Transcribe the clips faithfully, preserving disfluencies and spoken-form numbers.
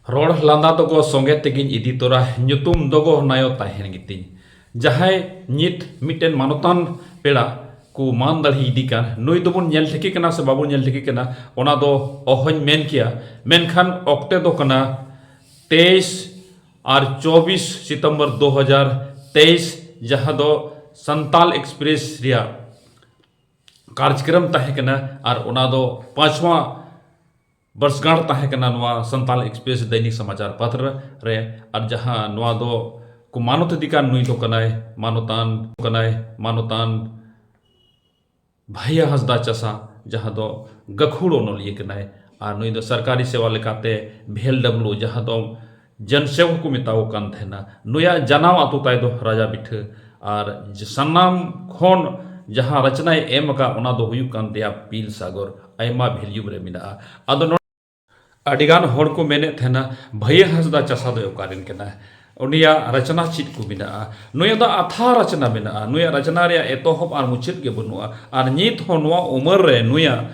ᱨᱚᱲ ᱞᱟᱸᱫᱟ ᱫᱚᱜᱚ ᱥᱚᱸᱜᱮ ᱛᱮᱜᱤᱧ ᱤᱫᱤ ᱛᱚᱨᱟ, ᱧᱩᱛᱩᱢ ᱫᱚᱜᱚ ᱱᱟᱭᱚ ᱛᱟᱦᱮᱱ ᱜᱮᱛᱤᱧ᱾ ᱡᱟᱦᱟᱸᱭ ᱱᱤᱛ ᱢᱤᱫᱴᱮᱱ ᱢᱟᱱᱚᱛᱟᱱ ᱯᱮᱲᱟ ᱠᱚ ᱢᱟᱱ ᱫᱟᱲᱮ ᱤᱫᱤ ᱠᱟᱱ, ᱱᱩᱭ ᱫᱚᱵᱚᱱ ᱧᱮᱞ ᱴᱷᱤᱠᱮ ᱠᱟᱱᱟ ᱥᱮ ᱵᱟᱵᱚᱱ ᱧᱮᱞ ᱴᱷᱤᱠᱮ ᱠᱟᱱᱟ, ᱚᱱᱟ ᱫᱚ ᱚᱦᱚᱧ ᱢᱮᱱ ᱠᱮᱭᱟ᱾ ᱢᱮᱱᱠᱷᱟᱱ ᱚᱠᱛᱮ ᱫᱚ ᱠᱟᱱᱟ ᱛᱮᱭᱤᱥ ᱟᱨ ᱪᱚᱵᱵᱤᱥ ᱥᱤᱛᱚᱢᱵᱚᱨ ᱫᱩ ᱦᱟᱡᱟᱨ ᱛᱮᱭᱤᱥ, ᱡᱟᱦᱟᱸ ᱫᱚ ᱥᱟᱱᱛᱟᱞ ᱮᱠᱥᱯᱨᱮᱥ ᱨᱮᱭᱟᱜ ᱠᱟᱨᱡᱚᱠᱨᱚᱢ ᱛᱟᱦᱮᱸ ᱠᱟᱱᱟ ᱟᱨ ᱚᱱᱟ ᱫᱚ ᱯᱟᱸᱪᱣᱟ ᱵᱚᱨᱥᱜᱟᱸᱴ ᱛᱟᱦᱮᱸ ᱠᱟᱱᱟ ᱱᱚᱣᱟ ᱥᱟᱱᱛᱟᱞ ᱮᱠᱥᱯᱨᱮᱥ ᱫᱚᱭᱱᱤᱠ ᱥᱚᱢᱟᱪᱟᱨ ᱯᱚᱛᱨᱚ ᱨᱮ᱾ ᱟᱨ ᱡᱟᱦᱟᱸ ᱱᱚᱣᱟ ᱫᱚ ᱠᱚ ᱢᱟᱱᱚᱛ ᱤᱫᱤ ᱠᱟᱱ, ᱱᱩᱭ ᱫᱚ ᱠᱟᱱᱟᱭ ᱢᱟᱱᱚᱛᱟᱱ, ᱠᱟᱱᱟᱭ ᱢᱟᱱᱚᱛᱟᱱ ᱵᱷᱟᱭᱭᱟ ᱦᱟᱸᱥᱫᱟ ᱪᱟᱥᱟ, ᱡᱟᱦᱟᱸ ᱫᱚ ᱜᱟᱹᱠᱷᱩᱲ ᱚᱱᱚᱞᱤᱭᱟᱹ ᱠᱟᱱᱟᱭ᱾ ᱟᱨ ᱱᱩᱭ ᱫᱚ ᱥᱚᱨᱠᱟᱨᱤ ᱥᱮᱣᱟ ᱞᱮᱠᱟᱛᱮ ᱵᱷᱤ ᱮᱞ ᱰᱟᱵᱞᱤᱭᱩ, ᱡᱟᱦᱟᱸ ᱫᱚ ᱡᱚᱱ ᱥᱮᱵᱚᱠ ᱠᱚ ᱢᱮᱛᱟᱣ ᱠᱟᱱ ᱛᱟᱦᱮᱱᱟ᱾ ᱱᱩᱭᱟᱜ ᱡᱟᱱᱟᱢ ᱟᱛᱳ ᱛᱟᱭ ᱫᱚ ᱨᱟᱡᱟ ᱵᱤᱴᱷᱟᱹ᱾ ᱟᱨ ᱥᱟᱱᱟᱢ ᱠᱷᱚᱱ ᱡᱟᱦᱟᱸ ᱨᱚᱪᱱᱟᱭ ᱮᱢ ᱟᱠᱟᱫ, ᱚᱱᱟ ᱫᱚ ᱦᱩᱭᱩᱜ ᱠᱟᱱ ᱛᱟᱭᱟ ᱯᱤᱞ ᱥᱟᱜᱚᱨ, ᱟᱭᱢᱟ ᱵᱷᱮᱞᱭᱩᱢ ᱨᱮ ᱢᱮᱱᱟᱜᱼᱟ᱾ ᱟᱫᱚ ᱱᱚᱰᱮ ᱟᱹᱰᱤᱜᱟᱱ ᱦᱚᱲ ᱠᱚ ᱢᱮᱱᱮᱫ ᱛᱟᱦᱮᱱᱟ, ᱵᱷᱟᱹᱭᱟᱹ ᱦᱟᱸᱥᱫᱟ ᱪᱟᱥᱟ ᱫᱚ ᱚᱠᱟᱨᱮᱱ ᱠᱟᱱᱟᱭ? ᱩᱱᱤᱭᱟᱜ ᱨᱚᱪᱱᱟ ᱪᱮᱫ ᱠᱚ ᱢᱮᱱᱟᱜᱼᱟ? ᱱᱩᱭᱟᱜ ᱫᱚ ᱟᱛᱷᱟ ᱨᱚᱪᱱᱟ ᱢᱮᱱᱟᱜᱼᱟ, ᱱᱩᱭᱟᱜ ᱨᱚᱪᱱᱟ ᱨᱮᱭᱟᱜ ᱮᱛᱚᱦᱚᱵ ᱟᱨ ᱢᱩᱪᱟᱹᱫ ᱜᱮ ᱵᱟᱹᱱᱩᱜᱼᱟ᱾ ᱟᱨ ᱱᱤᱛ ᱦᱚᱸ ᱱᱚᱣᱟ ᱩᱢᱮᱨ ᱨᱮ ᱱᱩᱭᱟᱜ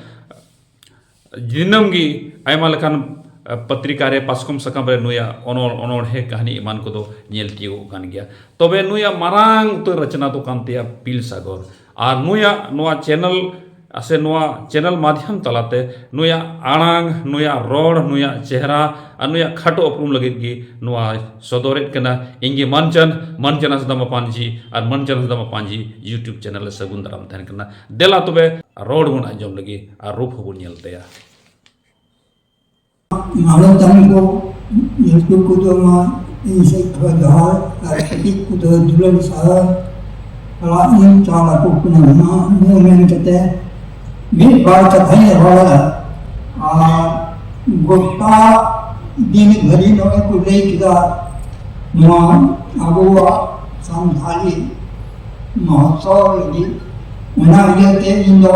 ᱫᱤᱱᱟᱹᱢ ᱜᱮ ᱟᱭᱢᱟ ᱞᱮᱠᱟᱱ, ᱟ, ᱯᱚᱛᱨᱤᱠᱟ ᱨᱮ, ᱯᱟᱥᱠᱚᱢ ᱥᱟᱠᱟᱢ ᱨᱮ ᱱᱩᱭᱟᱜ ᱚᱱᱚᱞ, ᱚᱱᱚᱬᱦᱮ, ᱠᱟᱹᱦᱱᱤ ᱮᱢᱟᱱ ᱠᱚᱫᱚ ᱧᱮᱞ ᱛᱤᱭᱳᱜᱚᱜ ᱠᱟᱱ ᱜᱮᱭᱟ᱾ ᱛᱚᱵᱮ ᱱᱩᱭᱟᱜ ᱢᱟᱨᱟᱝ ᱩᱛᱟᱹᱨ ᱨᱚᱪᱱᱟ ᱫᱚ ᱠᱟᱱ ᱛᱟᱭᱟ ᱯᱤᱞ ᱥᱟᱜᱚᱨ᱾ ᱟᱨ ᱱᱩᱭᱟᱜ ᱱᱚᱣᱟ ᱪᱮᱱᱮᱞ ᱥᱮ ᱱᱚᱣᱟ ᱪᱮᱱᱮᱞ ᱢᱟᱫᱽᱫᱷᱚᱢ ᱛᱟᱞᱟᱛᱮ ᱱᱩᱭᱟᱜ ᱟᱲᱟᱝ, ᱱᱩᱭᱟᱜ ᱨᱚᱲ, ᱱᱩᱭᱟᱜ ᱪᱮᱦᱨᱟ ᱟᱨ ᱱᱩᱭᱟᱜ ᱠᱷᱟᱴᱚ ᱩᱯᱨᱩᱢ ᱞᱟᱹᱜᱤᱫ ᱜᱮ ᱱᱚᱣᱟ ᱥᱚᱫᱚᱨᱮᱫ ᱠᱟᱱᱟ᱾ ᱤᱧ ᱜᱮ ᱢᱟᱱᱪᱟᱱ, ᱢᱟᱱᱪᱟᱱ ᱦᱟᱸᱥᱫᱟ ᱢᱟᱯᱟᱱᱡᱤ ᱟᱨ ᱢᱟᱱᱪᱟᱱ ᱦᱟᱸᱥᱫᱟ ᱢᱟᱯᱟᱱᱡᱤ YouTube ᱪᱮᱱᱮᱞ ᱨᱮ ᱥᱟᱹᱜᱩᱱ ᱫᱟᱨᱟᱢ ᱛᱟᱦᱮᱱ ᱠᱟᱱᱟ᱾ ᱫᱮᱞᱟ ᱛᱚᱵᱮ ᱨᱚᱲ ᱵᱚᱱ ᱟᱸᱡᱚᱢ ᱞᱮᱜᱮ ᱟᱨ ᱨᱩᱯ ᱦᱚᱸᱵᱚᱱ ᱧᱮᱞ ᱛᱟᱭᱟ᱾ ᱢᱟᱲᱟᱝ ᱛᱟᱭᱚᱢ ᱠᱚ ᱞᱟᱹᱴᱩ ᱠᱚᱫᱚ ᱢᱟ ᱤᱧ ᱥᱮᱫ ᱠᱷᱚᱱ ᱡᱚᱦᱟᱨ ᱟᱨ ᱠᱟᱹᱴᱤᱡ ᱠᱚᱫᱚ ᱫᱩᱞᱟᱹᱲ ᱥᱟᱨ ᱥᱟᱞᱟᱜ ᱤᱧ ᱪᱟᱞ ᱟᱠᱚ ᱠᱟᱱᱟ᱾ ᱱᱚᱣᱟ ᱱᱤᱭᱟᱹ ᱢᱮᱱ ᱠᱟᱛᱮ ᱢᱤᱫ ᱵᱟᱨ ᱠᱟᱛᱷᱟᱧ ᱨᱚᱲᱟ᱾ ᱟᱨ ᱜᱚᱴᱟ ᱫᱤᱱ ᱫᱷᱟᱹᱨᱤᱡ ᱱᱚᱜᱼᱚᱭ ᱠᱚ ᱞᱟᱹᱭ ᱠᱮᱫᱟ ᱱᱚᱣᱟ ᱟᱵᱚᱣᱟᱜ ᱥᱟᱱᱛᱟᱲᱤ ᱢᱚᱦᱚᱛᱥᱚᱵ ᱞᱟᱹᱜᱤᱫ᱾ ᱚᱱᱟ ᱤᱭᱟᱹᱛᱮ ᱤᱧ ᱫᱚ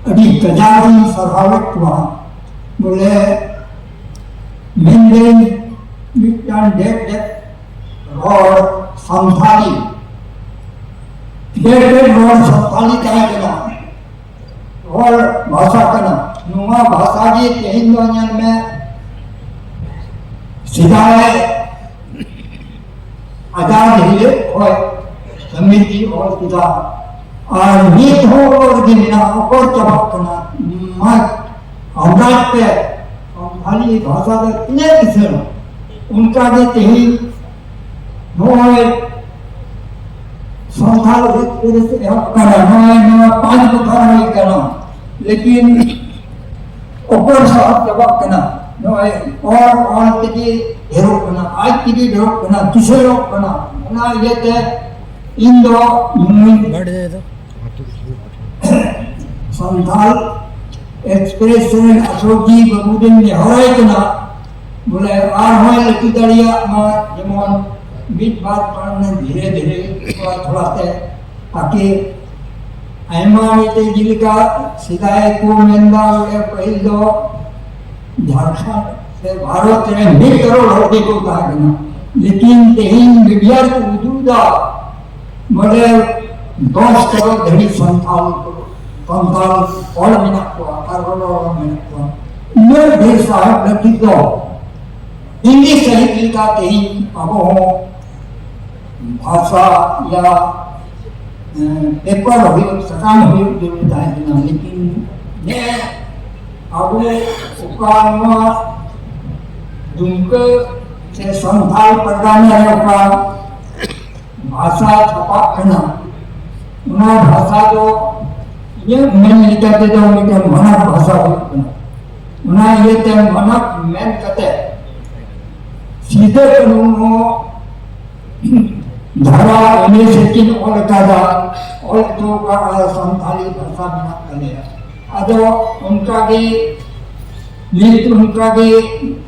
ᱟᱹᱰᱤ ᱠᱟᱡᱟᱠ ᱤᱧ ᱥᱟᱨᱦᱟᱣᱮᱫ ᱠᱚᱣᱟ᱾ ᱵᱚᱞᱮ ᱢᱮᱱᱫᱟᱹᱧ ᱢᱤᱫᱴᱟᱝ ᱰᱮᱴ ᱰᱮᱴ ᱨᱚᱲ ᱥᱟᱱᱛᱟᱲᱤ, ᱰᱮᱴ ᱰᱮᱴ ᱨᱚᱲ ᱥᱟᱱᱛᱟᱲᱤ ᱛᱟᱦᱮᱸ ᱠᱟᱱᱟ, ᱨᱚᱲ ᱵᱷᱟᱥᱟ ᱠᱟᱱᱟ᱾ ᱱᱚᱣᱟ ᱵᱷᱟᱥᱟ ᱜᱮ ᱛᱮᱦᱮᱧ ᱫᱚ ᱧᱮᱞ ᱢᱮ, ᱥᱮᱫᱟᱭ ᱟᱡᱟᱫ ᱦᱤᱞᱳᱜ ᱠᱷᱚᱱ ᱥᱟᱢᱤᱨ ᱡᱤ ᱚᱞ ᱠᱮᱫᱟ, ᱟᱨ ᱱᱤᱛ ᱦᱚᱸ ᱚᱞ ᱨᱮᱜᱮ ᱢᱮᱱᱟᱜᱼᱟ, ᱚᱠᱚᱭ ᱪᱟᱵᱟᱜ ᱠᱟᱱᱟ? ᱢᱟ ᱟᱱᱫᱟᱡ ᱯᱮ, ᱥᱟᱱᱛᱟᱲᱤ ᱵᱷᱟᱥᱟ ᱫᱚ ᱛᱤᱱᱟᱹᱜ ᱠᱤᱥᱟᱹᱬ? ᱚᱱᱠᱟ ᱜᱮ ᱛᱮᱦᱮᱧ ᱱᱚᱜᱼᱚᱭ ᱥᱟᱱᱛᱟᱲ ᱮᱠᱥᱯᱨᱮᱥ ᱮᱦᱚᱵ ᱠᱟᱱᱟ, ᱱᱚᱜᱼᱚᱭ ᱱᱚᱣᱟ ᱯᱟᱸᱪ ᱵᱚᱪᱷᱚᱨ ᱦᱩᱭ ᱠᱟᱱᱟ, ᱞᱮᱠᱤᱱ ᱚᱠᱚᱭ ᱥᱟᱦᱟᱵ ᱪᱟᱵᱟᱜ ᱠᱟᱱᱟ? ᱱᱚᱜᱼᱚᱭ ᱚᱞ ᱚᱞ ᱛᱮᱜᱮ ᱰᱷᱮᱨᱚᱜ ᱠᱟᱱᱟ, ᱟᱡ ᱛᱮᱜᱮ ᱰᱷᱮᱨᱚᱜ ᱠᱟᱱᱟ, ᱠᱤᱥᱟᱹᱬᱚᱜ ᱠᱟᱱᱟ᱾ ᱚᱱᱟ ᱤᱭᱟᱹᱛᱮ ᱤᱧ ᱫᱚ ᱱᱩᱭ ᱥᱟᱱᱛᱟᱲ ᱮᱠᱥᱯᱨᱮᱥ ᱨᱮᱱ ᱟᱥᱚᱠ ᱡᱤ ᱵᱟᱹᱵᱩ ᱫᱚᱧ ᱱᱮᱦᱚᱨᱟᱭ ᱠᱟᱱᱟ, ᱵᱚᱞᱮ ᱟᱨᱦᱚᱸᱭ ᱞᱟᱹᱴᱩ ᱫᱟᱲᱮᱭᱟᱜ ᱢᱟ, ᱡᱮᱢᱚᱱ ᱢᱤᱫ ᱵᱟᱨ ᱯᱟᱲᱟᱝ ᱫᱷᱤᱨᱮ ᱫᱷᱤᱨᱮ ᱛᱷᱚᱲᱟ ᱛᱷᱚᱲᱟ ᱛᱮ, ᱛᱟᱠᱤ ᱟᱭᱢᱟ ᱢᱤᱫᱴᱮᱡ ᱡᱮᱞᱮᱠᱟ ᱥᱮᱫᱟᱭ ᱠᱚ ᱢᱮᱱᱫᱟ ᱵᱚᱞᱮ ᱯᱟᱹᱦᱤᱞ ᱫᱚ ᱡᱷᱟᱲᱠᱷᱚᱸᱰ ᱥᱮ ᱵᱷᱟᱨᱚᱛ ᱨᱮ ᱢᱤᱫ ᱠᱟᱨᱚᱲ ᱦᱚᱲ ᱜᱮᱠᱚ ᱛᱟᱦᱮᱸ ᱠᱟᱱᱟ, ᱞᱮᱠᱤᱱ ᱛᱮᱦᱮᱧ ᱢᱤᱰᱤᱭᱟ ᱨᱮᱠᱚ ᱩᱫᱩᱜ ᱮᱫᱟ ᱵᱚᱞᱮ ᱫᱚᱥ ᱠᱟᱨᱚᱲ ᱫᱷᱟᱹᱨᱤᱡ ᱥᱟᱱᱛᱟᱞ, ᱥᱟᱱᱛᱟᱞ ᱦᱚᱲ ᱢᱮᱱᱟᱜ ᱠᱚᱣᱟ, ᱠᱟᱨᱚᱲ ᱦᱚᱲ ᱢᱮᱱᱟᱜ ᱠᱚᱣᱟ᱾ ᱩᱱᱟᱹᱜ ᱰᱷᱮᱨ ᱥᱟᱦᱮᱵ ᱞᱟᱹᱜᱤᱫ ᱫᱚ ᱦᱤᱱᱫᱤ ᱥᱟᱹᱦᱤᱛ ᱞᱮᱠᱟ ᱛᱮᱦᱮᱧ ᱟᱵᱚ ᱦᱚᱸ ᱵᱷᱟᱥᱟ ᱭᱟ, ᱮᱸ, ᱯᱮᱯᱟᱨ ᱦᱩᱭᱩᱜ, ᱥᱟᱠᱟᱢ ᱦᱩᱭᱩᱜ ᱡᱟᱹᱨᱩᱲ ᱛᱟᱦᱮᱸ ᱠᱟᱱᱟ, ᱞᱮᱠᱤᱱ ᱱᱮ ᱟᱵᱚ ᱚᱠᱟ ᱱᱚᱣᱟ ᱫᱩᱢᱠᱟᱹ ᱥᱮ ᱥᱟᱱᱛᱟᱲ ᱯᱟᱨᱜᱟᱱᱟ ᱨᱮ ᱚᱠᱟ ᱵᱷᱟᱥᱟ ᱪᱷᱟᱯᱟᱜ ᱠᱟᱱᱟ, ᱚᱱᱟ ᱵᱷᱟᱥᱟ ᱫᱚ ᱤᱧᱟᱹᱜ ᱢᱮᱱ ᱞᱮᱠᱟ ᱛᱮᱫᱚ ᱢᱤᱫᱴᱮᱱ ᱢᱟᱱᱟᱣ ᱵᱷᱟᱥᱟ ᱦᱩᱭᱩᱜ ᱠᱟᱱᱟ᱾ ᱚᱱᱟ ᱤᱭᱟᱹᱛᱮ ᱢᱟᱱᱟᱣ ᱢᱮᱱ ᱠᱟᱛᱮ ᱥᱤᱫᱟᱹ ᱠᱟᱹᱱᱦᱩ ᱦᱚᱸ ᱫᱷᱟᱨᱟ ᱮᱢ ᱮ ᱥᱮᱪᱮᱫ ᱚᱞ ᱟᱠᱟᱫᱟ, ᱚᱞ ᱦᱚᱪᱚ ᱟᱠᱟᱫᱟ, ᱥᱟᱱᱛᱟᱲᱤ ᱵᱷᱟᱥᱟ ᱢᱮᱱᱟᱜ ᱛᱟᱞᱮᱭᱟ᱾ ᱟᱫᱚ ᱚᱱᱠᱟ ᱜᱮ ᱱᱤᱛ ᱚᱱᱠᱟ ᱜᱮ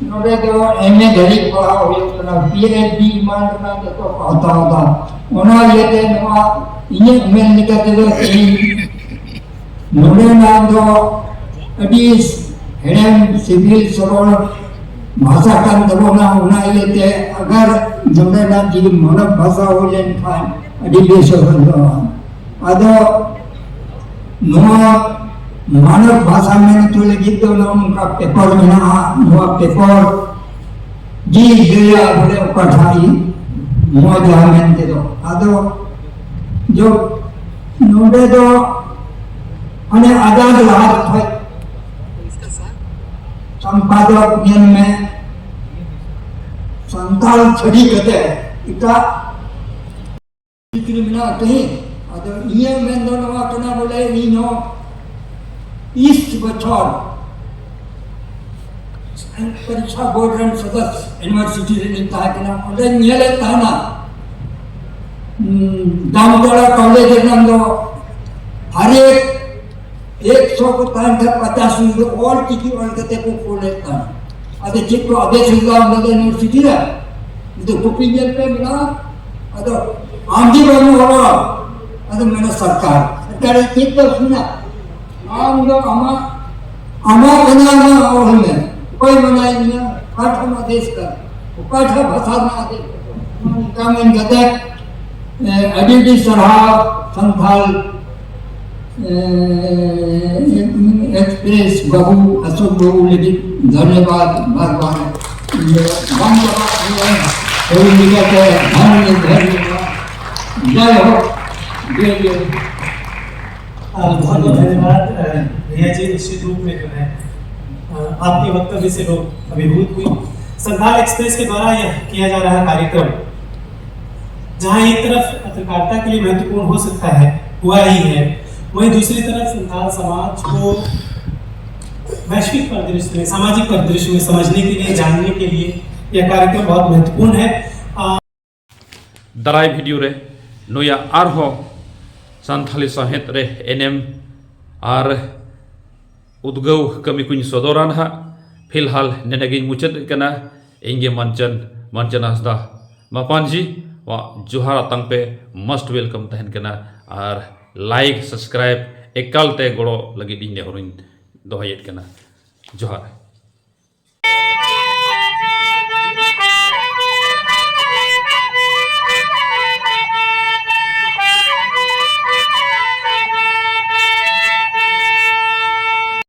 ᱱᱚᱰᱮ ᱫᱚ ᱮᱢ ᱮ ᱫᱷᱟᱹᱨᱤᱡ ᱯᱟᱲᱦᱟᱣ ᱦᱩᱭᱩᱜ ᱠᱟᱱᱟ, ᱯᱤ ᱮᱭᱤᱪ ᱰᱤ ᱮᱢᱟᱱ ᱨᱮᱱᱟᱜ ᱡᱚᱛᱚ ᱠᱚ ᱦᱟᱛᱟᱣ ᱮᱫᱟ᱾ ᱚᱱᱟ ᱤᱭᱟᱹᱛᱮ ᱱᱚᱣᱟ ᱤᱧᱟᱹᱜ ᱢᱮᱱ ᱞᱮᱠᱟ ᱛᱮᱫᱚ ᱛᱮᱦᱮᱧ ᱱᱚᱰᱮᱱᱟᱜ ᱫᱚ ᱟᱹᱰᱤ ᱦᱮᱲᱮᱢ ᱥᱤᱵᱤᱞ ᱥᱚᱨᱚᱲ ᱵᱷᱟᱥᱟ ᱠᱟᱱ ᱛᱟᱵᱚᱱᱟ᱾ ᱚᱱᱟ ᱤᱭᱟᱹᱛᱮ ᱟᱜᱟᱨ ᱱᱚᱰᱮᱱᱟᱜ ᱡᱩᱫᱤ ᱢᱟᱱᱚᱛ ᱵᱷᱟᱥᱟ ᱦᱩᱭ ᱞᱮᱱᱠᱷᱟᱱ ᱟᱹᱰᱤ ᱵᱮᱥ ᱦᱩᱭᱩᱜᱼᱟ᱾ ᱟᱫᱚ ᱱᱚᱣᱟ ᱢᱟᱱᱚᱛ ᱵᱷᱟᱥᱟ ᱢᱮᱱ ᱦᱚᱪᱚ ᱞᱟᱹᱜᱤᱫ ᱫᱚ ᱱᱚᱜᱼᱚ ᱱᱚᱝᱠᱟ ᱯᱮᱯᱟᱨ ᱢᱮᱱᱟᱜᱼᱟ᱾ ᱱᱚᱣᱟ ᱯᱮᱯᱟᱨ ᱡᱤ ᱞᱟᱹᱭᱟ ᱵᱚᱞᱮ ᱚᱠᱟᱴᱟᱜ ᱤᱧ ᱢᱚᱡᱟ ᱢᱮᱱᱛᱮ ᱫᱚ᱾ ᱟᱫᱚ ᱡᱚ ᱱᱚᱰᱮ ᱫᱚ ᱢᱟᱱᱮ ᱟᱡᱟᱫ ᱞᱟᱦᱟ ᱠᱷᱚᱡ ᱥᱚᱢᱯᱟᱫᱚᱠ ᱧᱮᱞ ᱢᱮ, ᱥᱟᱱᱛᱟᱲ ᱪᱷᱟᱹᱰᱤ ᱠᱟᱛᱮ ᱮᱴᱟᱜ ᱵᱷᱤᱛᱨᱤ ᱢᱮᱱᱟᱜ ᱛᱤᱧ᱾ ᱟᱫᱚ ᱤᱧᱟᱹᱜ ᱢᱮᱱ ᱫᱚ ᱱᱚᱣᱟ ᱠᱟᱱᱟ ᱵᱚᱞᱮ ᱤᱧ ᱦᱚᱸ ᱤᱥ ᱵᱚᱪᱷᱚᱨ ᱯᱚᱨᱤᱠᱷᱟ ᱵᱳᱨᱰ ᱨᱮᱱ ᱥᱚᱫᱚᱥ ᱤᱭᱩᱱᱤᱵᱷᱟᱨᱥᱤᱴᱤ ᱨᱮᱱᱤᱧ ᱛᱟᱦᱮᱸ ᱠᱟᱱᱟ, ᱚᱸᱰᱮᱧ ᱧᱮᱞᱮᱫ ᱛᱟᱦᱮᱱᱟ᱾ ᱩᱸ, ᱡᱟᱢᱛᱟᱲᱟ ᱠᱚᱞᱮᱡᱽ ᱨᱮᱱᱟᱜ ᱫᱚ ᱦᱟᱨᱮᱠ ᱮᱠᱥᱚ ᱠᱚ ᱛᱟᱦᱮᱱ ᱠᱷᱟᱱ ᱯᱚᱪᱟᱥ ᱢᱤᱱᱤᱴ ᱚᱞ ᱪᱤᱠᱤ ᱚᱞ ᱠᱟᱛᱮ ᱠᱚ ᱠᱳᱞᱮᱫ ᱛᱟᱦᱮᱱ᱾ ᱟᱫᱚ ᱪᱮᱫ ᱠᱚ ᱟᱫᱮᱥ ᱦᱩᱭᱩᱜᱼᱟ ᱚᱸᱰᱮ ᱫᱚ ᱤᱭᱩᱱᱤᱵᱷᱟᱨᱥᱤᱴᱤ ᱨᱮ? ᱱᱤᱛᱚᱜ ᱠᱚᱯᱤ ᱧᱮᱞ ᱯᱮ ᱢᱮᱱᱟᱜᱼᱟ᱾ ᱟᱫᱚ ᱟᱢ ᱜᱮ ᱵᱟᱢ ᱚᱞᱟ, ᱟᱫᱚ ᱢᱮᱱᱟ ᱥᱚᱨᱠᱟᱨ, ᱥᱚᱨᱠᱟᱨ ᱪᱮᱫ ᱫᱚ ᱢᱮᱱᱟᱜ? ᱟᱢ ᱫᱚ ᱟᱢᱟᱜ, ᱟᱢᱟᱜ ᱠᱟᱱᱟ, ᱟᱢᱟᱜ ᱚᱞ ᱢᱮ᱾ ᱚᱠᱚᱭ ᱢᱟᱱᱟᱭ ᱢᱮᱭᱟ? ᱚᱠᱟ ᱴᱷᱮᱱ ᱟᱫᱮᱥ ᱠᱟᱱᱟ? ᱚᱠᱟ ᱴᱷᱮᱱ ᱵᱷᱟᱥᱟ ᱨᱮᱱᱟᱜ ᱟᱫᱮᱥ ᱠᱟᱱᱟ? ᱚᱱᱠᱟ ᱢᱮᱱ ᱠᱟᱛᱮ, ᱮ, ᱟᱹᱰᱤ ᱟᱹᱰᱤ ᱥᱟᱨᱦᱟᱣ ᱥᱟᱱᱛᱷᱟᱞ, ᱮ, ᱮᱠᱥᱯᱨᱮᱥ ᱵᱟᱹᱵᱩ, ᱚᱥᱳᱠ ᱵᱟᱹᱵᱩ ᱞᱟᱹᱜᱤᱫ ᱫᱷᱚᱱᱭᱚᱵᱟᱫ ᱵᱟᱨ ᱵᱟᱨ᱾ ᱤᱭᱟᱹ ᱵᱟᱝ ᱪᱟᱵᱟᱜ ᱠᱟᱱᱟ᱾ ᱦᱳᱭ, ᱞᱮᱠᱟᱛᱮ ᱫᱷᱚᱱᱭᱚ, ᱫᱷᱚᱱᱭᱚᱵᱟᱫ᱾ ᱡᱟᱭᱦᱳᱠ, ᱡᱚᱭ ᱡᱚᱭ। बहुत बहुत धन्यवाद, अ, भैया जी। निश्चित रूप में जो है, अ, आपके वक्तव्य से लोग अभिभूत हुए। संथाल एक्सप्रेस के द्वारा यह किया जा रहा कार्यक्रम, जहां एक तरफ पत्रकारिता के लिए महत्वपूर्ण हो सकता है, हुआ ही है, वहीं दूसरी तरफ संथाल समाज को वैश्विक परिदृश्य में, सामाजिक परिदृश्य में समझने के लिए, जानने के लिए यह कार्यक्रम बहुत महत्वपूर्ण है। अ, ᱫᱟᱨᱟᱭ ᱵᱷᱤᱰᱤᱭᱳ ᱨᱮ ᱱᱩᱭᱟᱜ ᱟᱨᱦᱚᱸ ᱥᱟᱱᱛᱷᱟᱞᱤ ᱥᱟᱶᱦᱮᱫ ᱨᱮ ᱮᱱᱮᱢ ᱟᱨ ᱩᱫᱽᱜᱟᱹᱣ ᱠᱟᱹᱢᱤ ᱠᱚᱧ ᱥᱚᱫᱚᱨᱟ ᱱᱟᱦᱟᱜ᱾ ᱯᱷᱤᱞᱦᱟᱞ ᱱᱮᱰᱮ ᱜᱤᱧ ᱢᱩᱪᱟᱹᱫ ᱠᱟᱱᱟ᱾ ᱤᱧ ᱜᱮ ᱢᱟᱱᱪᱟᱱ, ᱢᱟᱱᱪᱟᱱ ᱦᱟᱸᱥᱫᱟ ᱢᱟᱯᱟᱱᱡᱤ ᱣᱟᱜ ᱡᱚᱦᱟᱨ ᱟᱛᱟᱝ ᱯᱮ, most welcome ᱛᱟᱦᱮᱱ ᱠᱟᱱᱟ᱾ ᱟᱨ ᱞᱟᱭᱤᱠ, ᱥᱟᱵᱥᱠᱨᱟᱭᱤᱵ ᱮᱠᱟᱞ ᱛᱮ ᱜᱚᱲᱚ ᱞᱟᱹᱜᱤᱫ ᱤᱧ ᱱᱮᱦᱚᱨᱤᱧ ᱫᱚᱦᱚᱭᱮᱫ ᱠᱟᱱᱟ᱾ ᱡᱚᱦᱟᱨ᱾